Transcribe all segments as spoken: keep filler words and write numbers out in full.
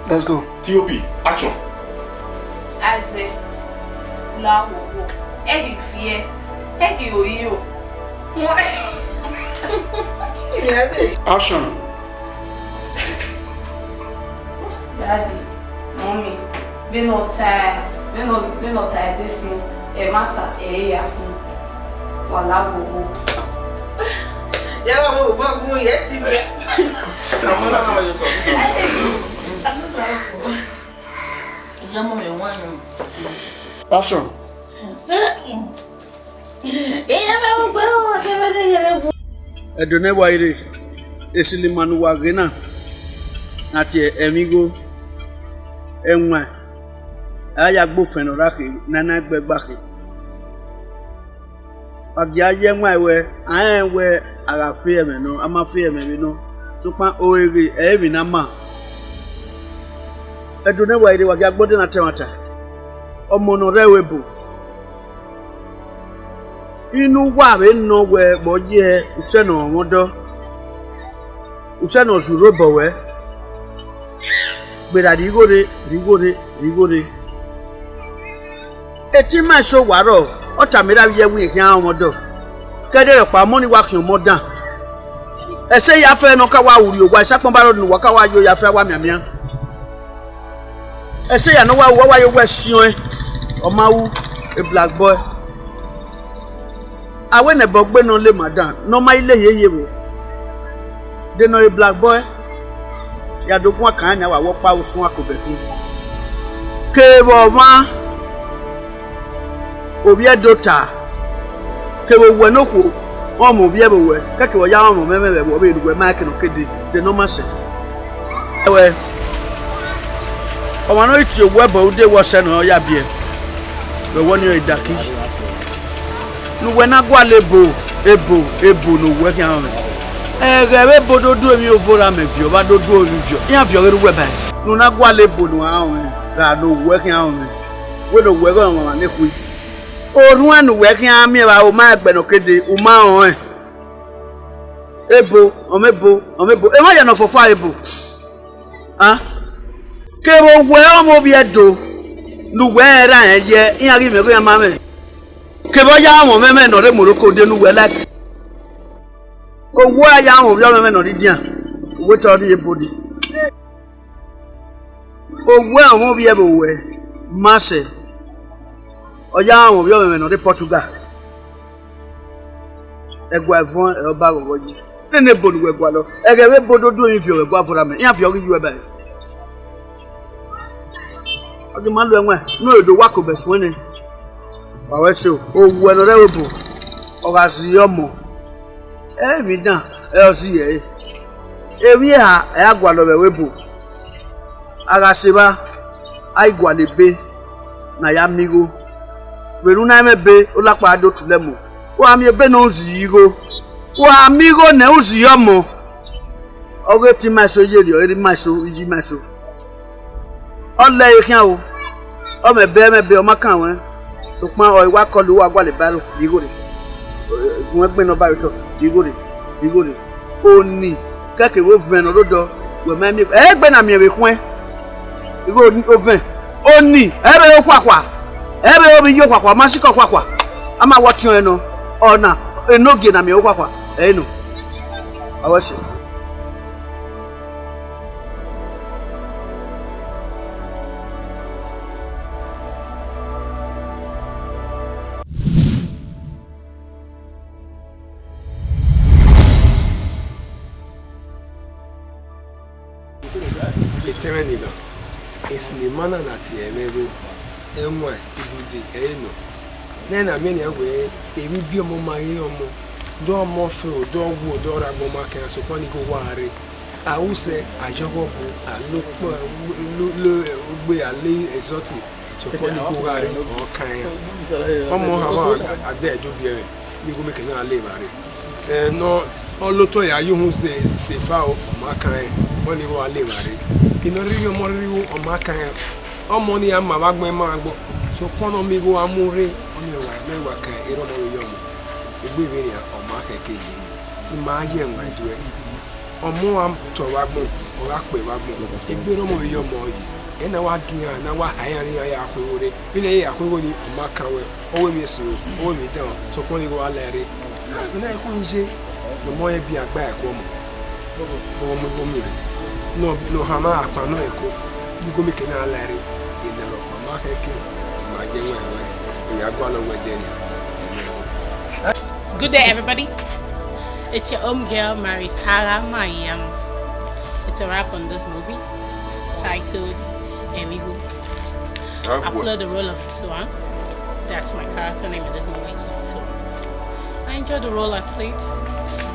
Let's go. T O P, action. Aise, la wo wo, ẹ ghi viẹ, ẹ ghi ro iro. Action. Daddy, mommy, vbene ọ ta, vbene ọ, vbene ọ ta ẹdẹ sin, ẹmwata ẹre ya khin. Wa la wo wo. Ya wa wo wo gun ye ti bi. Action. Ẹdẹ ne wa rre, esilima ne uwa ghe na, na tie ẹmwẹ igho, ẹwaẹn, a ya gbe ofẹn ne ọ rha khe, ne a na gbe ẹgba khe. Wa gie a ye ẹwaẹn wẹ, a rẹnrẹn wẹ a gha fe ẹmwẹ nọ, a ma fe ẹmwẹ vbe nọ, sokpan oreghe ẹ i re emwi ne a ma. Ẹdẹ ne wa rre, wa gie a gbe ọdẹ na ta ẹmwata, ọmọ ne ọ rre ẹvbo ebo. Inu uwa vbe nọ wẹ vbe ọ ye usẹ ne ọ mwẹ ọdọ, usẹ ne ọ zurhu obọ ruẹ, gberra rhie igho rre, rhie igho rre, rhie igho rre. Etin ima eso wa rrọọ, ọ tama erha vbe iye ẹvbo khian rọnmwẹ ọdọ, ke ẹdẹ rhọkpa ọmọ ni wa khian ọmọ dan. Ẹse ya fẹ ne ọ ka wa ru rrie owa, ẹse akpọn ba rrọọ ne uwa ka wa yo ya fẹ a wa mianmian. Ẹse ya ne ọ wa ru, ọ wa ye owẹ siẹn, ọ ma ru, black boy. A wẹ ne ẹbọ gbe ne ọ le ma dan ne ọ ma i le hiehie vbo. De nọ re black boy, ya do guan kan nian, wa wẹ ọkpa vbe usun akobẹ khin. Kevbe ọmwa ovbi Ẹdo ta, kevbe owẹ ne okhuo, ọmọ ovbi ẹvbo wẹ, kẹkẹ vbe ọ ya rọnmwẹ ọmọ ẹmwẹ vbe ẹvbo vbe ne uwẹ ma ẹkẹ ne ọ ke dee, de ne ọ ma sẹ. Ẹwẹ, ọmwa ne ọ ghi tie owẹ ẹbọ ude wẹ ọsẹ ne ọ ya biẹ, vbe ẹvbo ni ọre Daki. Ne uwẹ na gualọ ebo, ebo, ebo ne owẹ khian rọnmwẹ. Ẹghẹ vbe ebo do du emwi ovo ra mẹ viọ, ọ vba do du emwi viọ, iran viọ ghe rre uwẹ ba ẹre. Ne u na gualọ ebo ne uwa rọnmwẹ, ra ne owẹ khian rọnmwẹ, wẹ ne owẹ ghe ọmwa ne khui. Orhuẹn ne uwẹ khian miẹn vbe aro ma ẹgbẹ ne ọ ke dee, u ma rẹn ọnrẹn. Ebo, ọmọ ebo, ọmọ ebo, emwa ya ne ọ fọfọ ebo. A, kevbe owẹ ọmọ ovbi Ẹdo ne uwẹ rẹn ra rẹn ye, iran ghi mwẹ igho iran ma mwẹ. Kevbe ọ ya rọnmwẹ ọmọ ẹmwẹ ne ọ rre Morocco de ne uwẹ like. Owẹ a ya rọnmwẹ ovbi ọmọ ẹmwẹ ne ọ rre India, uwẹ te ọ rrie ebo ni. Owẹ ọmọ ovbi ẹvbo wẹ, ma sẹ, ọ ya rọnmwẹ ovbi ọmọ ẹmwẹ ne ọ rre Portugal. Ẹguae vuọn ẹre ọ ba ghọghọ yi. Nene ebo ne uwẹ gualọ, ẹghẹ vbe ebo do du emwi viọ vbe ẹguae ọvbokhan mẹ, iran viọ ghi yu ẹe ba ẹre. Ọ ghi ma lu ẹwaẹn ne ọ do wa kobẹ suẹn nẹ. Wa wẹ ẹse o, owẹ ne ọ rre ẹvbo ebo, ọ gha zẹ ọmọ, emwi dan ẹre ọ zẹ ẹre. Emwi eha ẹre a gualọ vbe ẹvbo ebo. A gha sẹ evba, a i gualọ ebe ne a ya miẹn igho. Vbene u na mwẹ ebe, olakpa a do tulẹ mu. Wa miẹn ebe ne u zẹ igho. Wa miẹn igho ne u zẹ ọmọ. Ọghe etin ima eso ye rriọ, erha ima eso, iye ima eso. Ọ lẹ ẹre khian o. Ọ mwẹ ebe, ẹ mwẹ ebe, ọ ma kan ruẹn. Sokpan ọ i wa kọlọ uwa gualọ eba ro, rhie igho rre. Gun ẹgbẹn ne ọ ba vbe otọ, rhie igho rre, rhie igho rre. Oni, kẹkẹ vbe ovẹn ne ọ rre odọ, wẹ ma miẹn, ẹ i gbe na miẹn vbe khuẹn. Igho ovẹn, oni, ẹ i vbe okhuakhua, ẹ i vbe ovbi iye okhuakhua, ọ ma sikẹ okhuakhua, a ma wẹ ọtiọnrẹn nọ, ọna, enogie ne a miẹn okhuakhua, ẹ i nọ. Ọ wẹ sẹ. Etẹn mwẹ ni ghan, esinima na na tie ẹmwẹ igho, ẹwaẹn, ibude, ẹ i re nọ. Nẹ na miẹn nian wẹẹ, emwi ibiọmọ ma ghi re ọmọ, de ọmọ fe o, de ọ wu o, de ọ rre agbọn, ọ ma kan iran, sokpan ne igho wa rre. A ru sẹ, a yọghọ bu, a lo ukpọn, lo, lo, lo ogbe, a le exotic, sokpan ne igho gha rre, ọ kan iran. Ọmọ hama, a dẹ ẹdẹ obiẹmwẹ, ne igho mieke ne a le evba rre. Ẹ, nọ, ọ lotọ ya ye uhunmwu sẹ, sẹ efa o, ọ ma kan rẹn, ọ ni gho a le evba rre. I nọ rhirhi ọmọ rhirhi igho, ọ ma kan rẹn. Ọmọ ni a ma vbe agbọn ma agbọn, sokpan ne ọ miẹn igho a mu rre, ọ miẹn wa, mẹ wa kan erha ọmọ vbe ye ọmọ. Egbe vbe nian, ọ ma khẹke ye, ne ima ye ẹwaẹn duẹ. Ọmọ a tọ vbe agbọn, ọ gha kpẹ vbe agbọn. Egbe erha ọmọ vbe ye ọmọ ye, ẹ na wa gi iran, na wa ha iran ne iran ya khuegho rre. Vbene ẹ ya khuegho ni, ọ ma kan wẹ, ọ wẹ emwi eso, ọ wẹ emwi dan, sokpan ne igho a la ẹre. Vbene a i khu ye, ne ọmọ ẹre biẹ a gba ẹko ọmọ. Ọ mu igho miẹn rre. Nọ, ne ọ hanmwa akpan nọ ẹko, ne igho miẹn ke na la ẹre. Ena rhọkpa ma khẹke, ima ye ẹwaẹn ruẹ, ọ ya gualọ wẹ ẹdẹ nian. Amen. Good day, everybody. It's your home girl, Maris Hara Mayam. It's a wrap on this movie titled Emigo. I played the role of Itoan. That's my character name in this movie, Itoan. I enjoyed the role I played.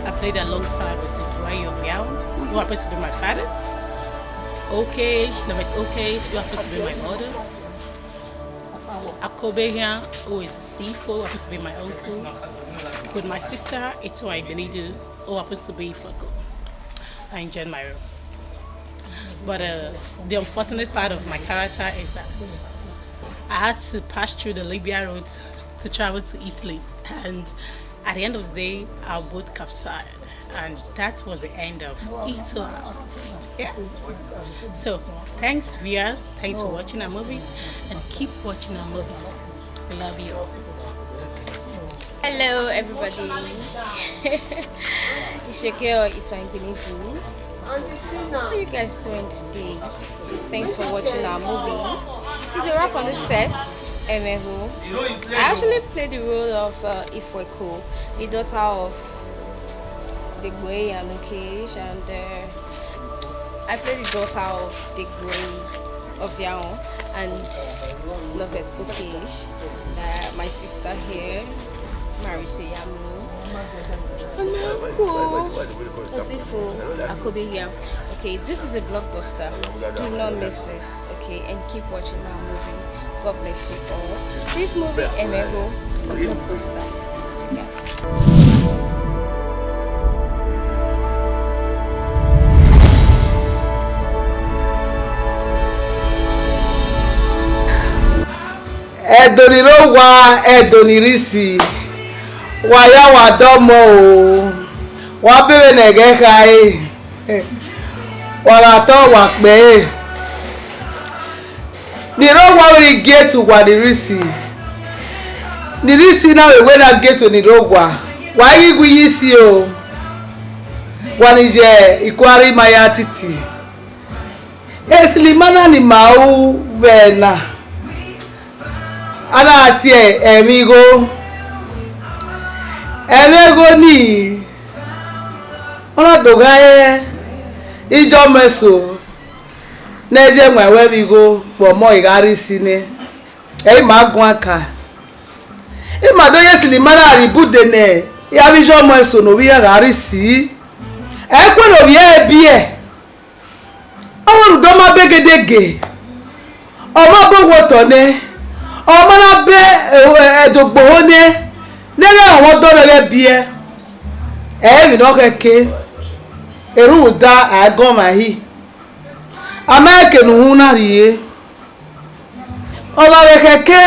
I played alongside with Ibrahim Obiao, who happens to be my father. Okesh, Namet Okesh, who happens to be my mother. Akobehian, who is a C four, who happens to be my uncle. With my sister, Itoan Ibenidu, who happens to be Ifoko. I enjoyed my role. But uh, the unfortunate part of my character is that I had to pass through the Libya road to travel to Italy. And at the end of the day, our boat capsized. And that was the end of Itoan. Yes. So, thanks, viewers. Thanks for watching our movies. And keep watching our movies. We love you. Hello, everybody. It's your girl, Itoan Ibenidu. How you guys doing today? Thanks for watching our movie. It's a wrap on the set, Emeho. I actually played the role of uh, Ifweko, the daughter of Degboe and Okesh, and uh, I played the daughter of Degboe of Yaon and Lovett Okesh, uh, my sister here, Marise Yamu, and my uncle, Osifo Akobe here. Okay, this is a blockbuster. Do not miss this, okay? And keep watching our movie. God bless you all. This movie, Emeho, a blockbuster. Yes. Ẹdo ni rre owa, ẹdo ni rre isi, wa ya wa dọmọ o, wa bẹvbe ne ẹghẹ khare, wa gha tọ wa kpẹre. Ni rre owa vbe gate uwa ni rre isi, ni rre isi na vbe wẹ na gate ni rre owa, wa ghi gu iye isi o, wa ni ye ikuari ma ya titi. Esilima na ni ma ru vbe na, a na tie ẹmwẹ igho. Ẹmwẹ igho ni, ọ na do gha re iye ọmọ eso ne ẹ ye ẹwaẹn ruẹ vbe igho vbe ọmọ gha rre isi nẹ, ẹ i ma guan ka. Ima do ye esilima na rhie ibude ne avbe iye ọmọ eso ne ovbi iran gha rre isi, ẹ i kue ne ovbi ẹre biẹ. Ọ wẹ rhunmwuda ọ ma bẹ gedege, ọ ma bẹ owa otọ nẹ, ọ ma na bẹ ẹdogboho nẹ, ne ẹghẹ ọmwa ọdọ rẹ ghẹ biẹ, ẹ i re emwi ne ọ khẹke, erhunmwuda a i gọn ọmwa hi, a ma rẹn eke ne uhunmwu na rhie. Ọ gha vbe khẹke,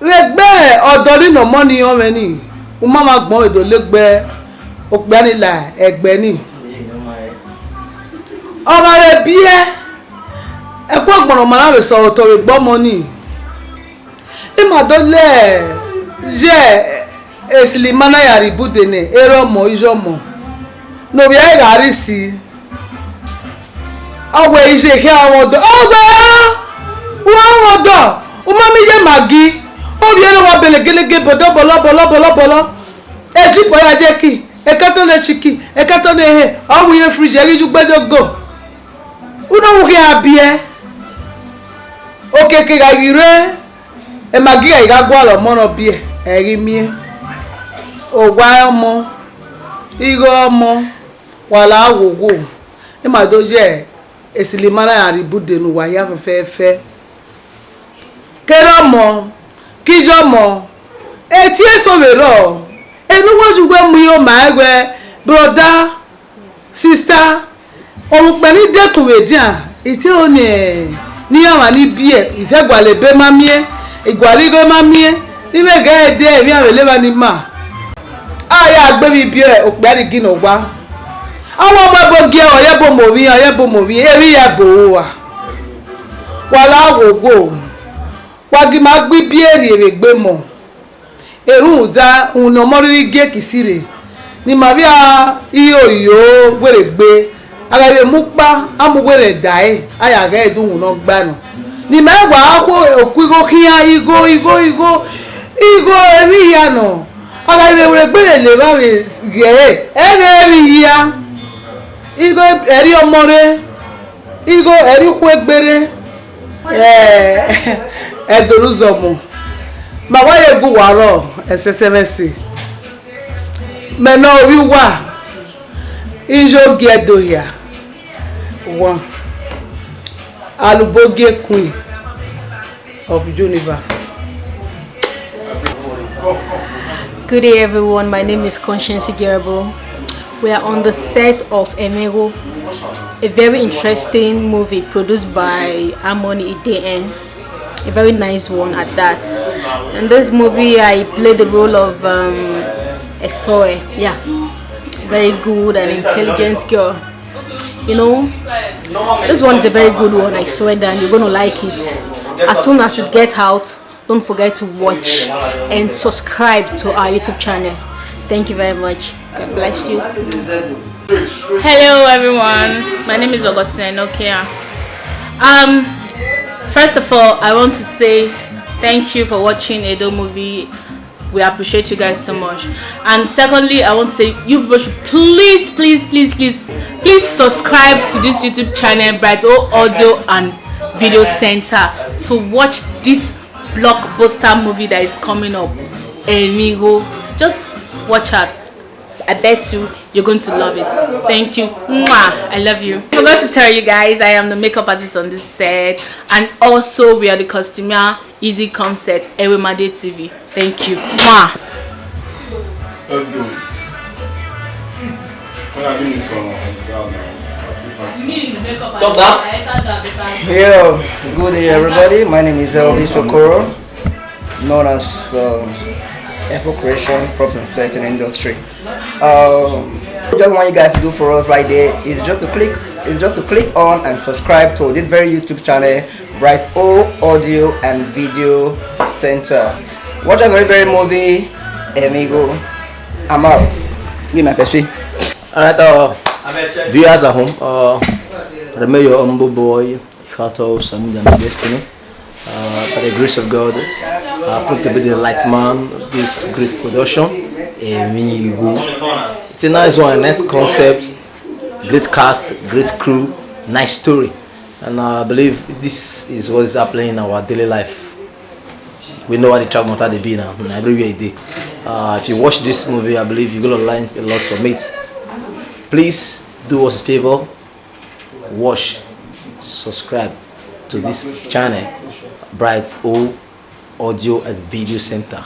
vbe egbe ọdọ ni ne ọmọ ni rọnmwẹ ni, u ma ma gbọn vbe do legbe okpia ni la ẹgbẹ ni. Ọ gha vbe biẹ, ẹkua ọgbọnrọn ma na vbe sẹ otọ vbe egbe ọmọ ni. Ima do le ye esilima na ya rhie ibude ne erha ọmọ, iye ọmọ, ne ovbi ẹre gha rre isi. Ọ wẹ iye khian ọmwa ọdọ, ọ wẹ, u ọmwa ọdọ, u ma miẹn iye Maggi, ovbi ẹre wa bele gelege bọdọ bọlọ bọlọ bọlọ bọlọ. Ejipọ ya ye ki, ẹkẹtọ ne chicken, ẹkẹtọ ne ehẹn, ọ mu ye fridge, ẹ ghi ye ugbẹdẹ ogo. Unu ọmwa khian biẹ, okiekie gha ghi rre, Maggi gha gha gualọ ọmọ ne ọ biẹ, ẹ i ghi miẹn. Owa ọmọ, igho ọmọ, wa la wowo. Ima do ye esilima na ya rhie ibude ne uwa hia fẹfẹfẹ. Ke erha ọmọ, ke iye ọmọ, e tie eso vbe rrọọ, ene uwu oyu wẹ mu iro ma ẹn wẹ, brother, sister, ọmwa ukpẹ ni dekun vbe edian, Ite oni ne iran mwa ni biẹ, isẹ gualọ ebe ma miẹn, igualọ igho ma miẹn, ne imẹ ghẹ dẹ emwi avbe levba ni ma. A ya gbe vbe ibiẹ okpia ni gin ne ọ wa. A wa mu ẹbo gie ọ ye ẹbo mu ovbi iran, ọ ye ẹbo mu ovbi iran, emwi ya ẹbo ua. Wa la wo wo. Wa gi ma gbe ibiẹ rrie vbe egbe mọ. Erhunmwuda uhunmwu ne ọmọ rhirhi gie Kisirre, ne ima vbe a iro yo werriegbe, a gha vbe mu kpa, a mu werriẹ da ẹre, a ya ghẹ do uhunmwu ne ọ gba nọ. Ne ima wa khuo oku igho khian, igho, igho, igho, igho emwi hia nọ, a gha vbe werriegbe vbe le evba vbe ghe ẹre, ẹ i vbe emwi hia, igho ẹre ọmọ rre, igho ẹre ukhu egbe rre. Eh, ẹdoruzọmọ, ma wa ye gu uwa rrọọ, ẹsẹsẹmwẹse. Mẹ ne ovbi uwa, iye ogie Ẹdo hia, one, Alubogie Queen of Universe. Good day, everyone. My name is Conscience Igerebo. We are on the set of Emegho, a very interesting movie produced by Harmony Idehen, a very nice one at that. In this movie, I played the role of um, Esoe. Yeah, very good and intelligent girl. You know, this one is a very good one. I swear that you're gonna like it. As soon as it gets out, don't forget to watch and subscribe to our YouTube channel. Thank you very much. God bless you. Hello, everyone. My name is Augustine Nokia. Um, first of all, I want to say thank you for watching Edo Movie. We appreciate you guys so much. And secondly, I want to say you people should please, please, please, please, please subscribe to this YouTube channel, Bright O Audio and Video Center, to watch this blockbuster movie that is coming up. Emigo, just watch out. I bet you you're going to love it. Thank you. Mwah. I love you. I forgot to tell you guys, I am the makeup artist on this set, and also we are the costumier, Easy Concept, Ewemade T V. Thank you. Mwah. Let's go. When I give me some, I still fancy. Doctor? Yo, good day, everybody. My name is Elvis Okoro, known as um, Echo Creation, Props and Setting Industry. Um, just want you guys to do for us right there is just to click, is just to click on and subscribe to this very YouTube channel, Bright O Audio and Video Center. Watch us very, very movie, Emigo. I'm out. Give my person. All right, uh, viewers at home, uh, remain your humble boy, Kato Samuel Destiny. Uh, by the grace of God, I happen to be the light man of this great production, Emigo. It's a nice one, nice concept, great cast, great crew, nice story. And I believe this is what is happening in our daily life. We know what the travel matter they be now, na everywhere they. Uh, if you watch this movie, I believe you're gonna learn a lot from it. Please do us a favor, watch, subscribe to this channel, Bright O Audio and Video Center.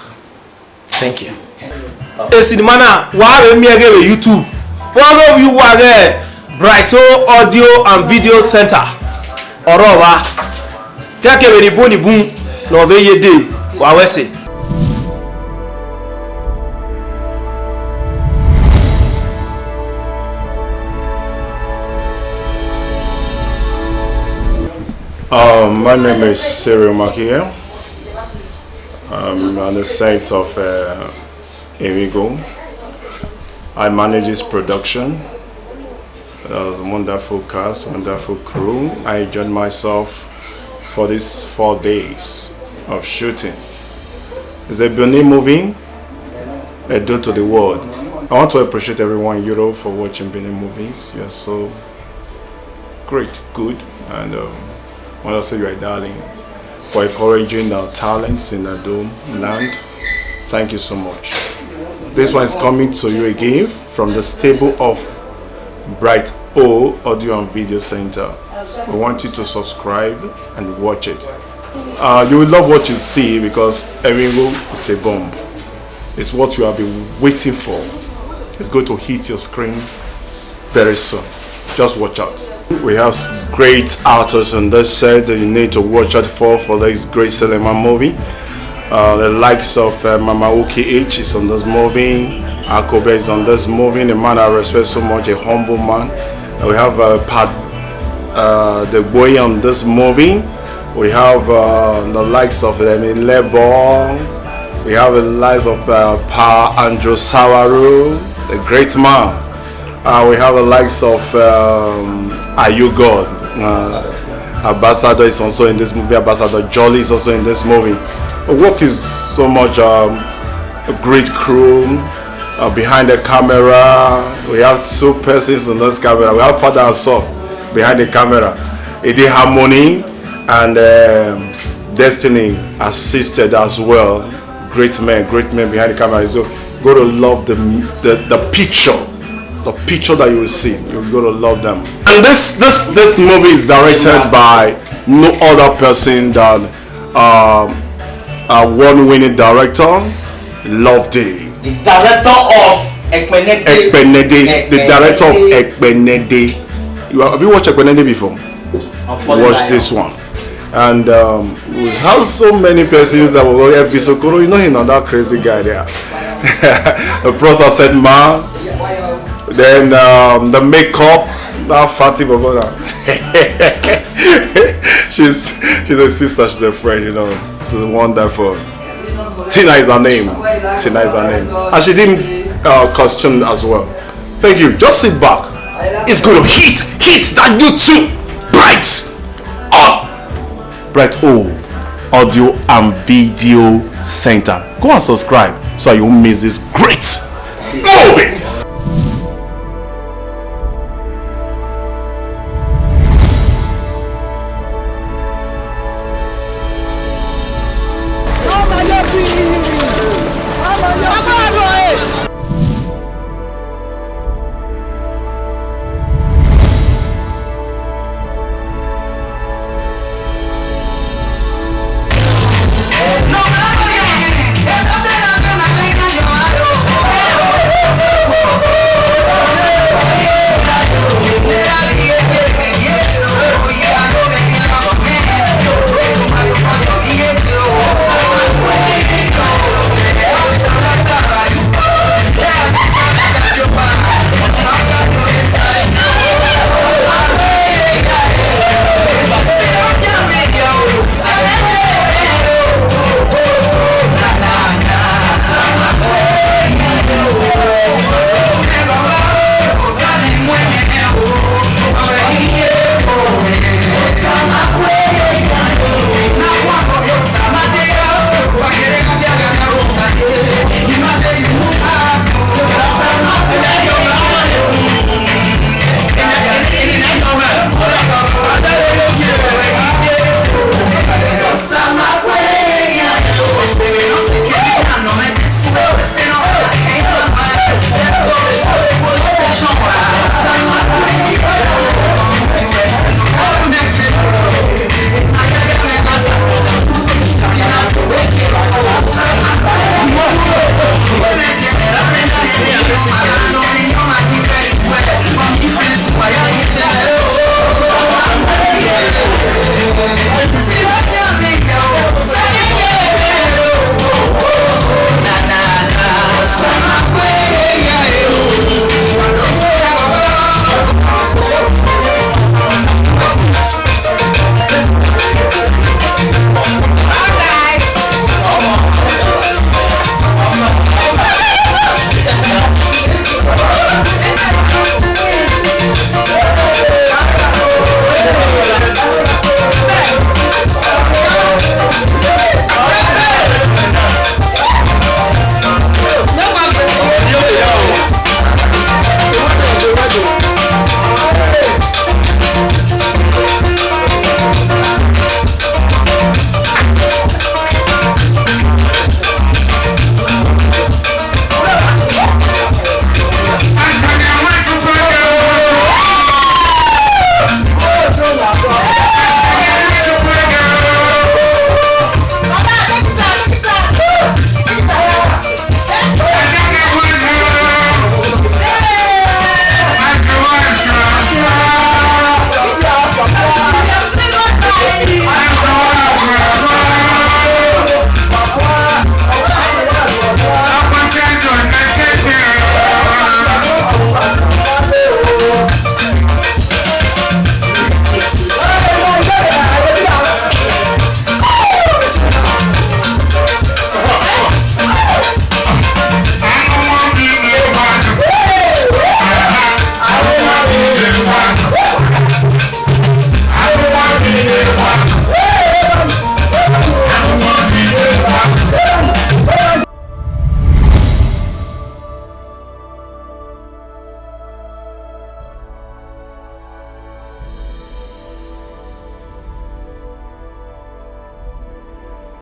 Thank you. Esinima na wa vbe miẹn ghe vbe YouTube. Wa ghe ovbi uwa ghe Bright O Audio and Video Center. Ọrọ vba. Kẹkẹ vbe ni bun ni bun ne ọ vbe ye dee, wa wẹ ẹse. Um, my name is Cyril Makie. I'm on the site of uh, Emigo. I manage his production. That was a wonderful cast, wonderful crew. I enjoyed myself for these four days of shooting. It's a Benin movie, Edo to the world. I want to appreciate everyone in Europe for watching Benin movies. You are so great, good, and um, I want to say you are a darling for encouraging our talents in Edo land. Thank you so much. This one is coming to you again from the stable of Bright O Audio and Video Center. We want you to subscribe and watch it. Uh, you will love what you see because Emigo is a bomb. It's what you have been waiting for. It's going to hit your screen very soon. Just watch out. We have great actors on this set that you need to watch out for for this great cinema movie. Uh, the likes of uh, Mama Uki H is on this movie. Akobe is on this movie. The man I respect so much, a humble man. And we have uh, Pat uh, the boy on this movie. We have uh, the likes of Lemi Lebon. We have the likes of uh, Pa Andrew Sawaru, the great man. Uh, we have the likes of um, Are You God? Uh, Ambassador is also in this movie. Ambassador Jolly is also in this movie. The work is so much um, a great crew uh, behind the camera. We have two persons in this camera. We have father and son behind the camera. Ede Harmony and um, Destiny assisted as well. Great men, great men behind the camera. So you gotta love the, the the picture, the picture that you will see. You gotta love them. And this this this movie is directed by no other person than um, award-winning director Loveday. The director of Ekpenede. Ekpenede, the director of Ekpenede. You have, have you watched Ekpenede before? Watch this one. And um, we have so many persons that will go, "Hey, Bisokoro, you know him, not that crazy guy there." The process set man. Then um, the makeup, that fatty baba. She's she's a sister, she's a friend, you know. She's wonderful. Tina is her name. Tina is her name. And she didn't uh, costume as well. Thank you. Just sit back. It's going to hit, hit that YouTube. Bright. Up. Bright O Audio and Video Center. Go and subscribe so you won't miss this great movie.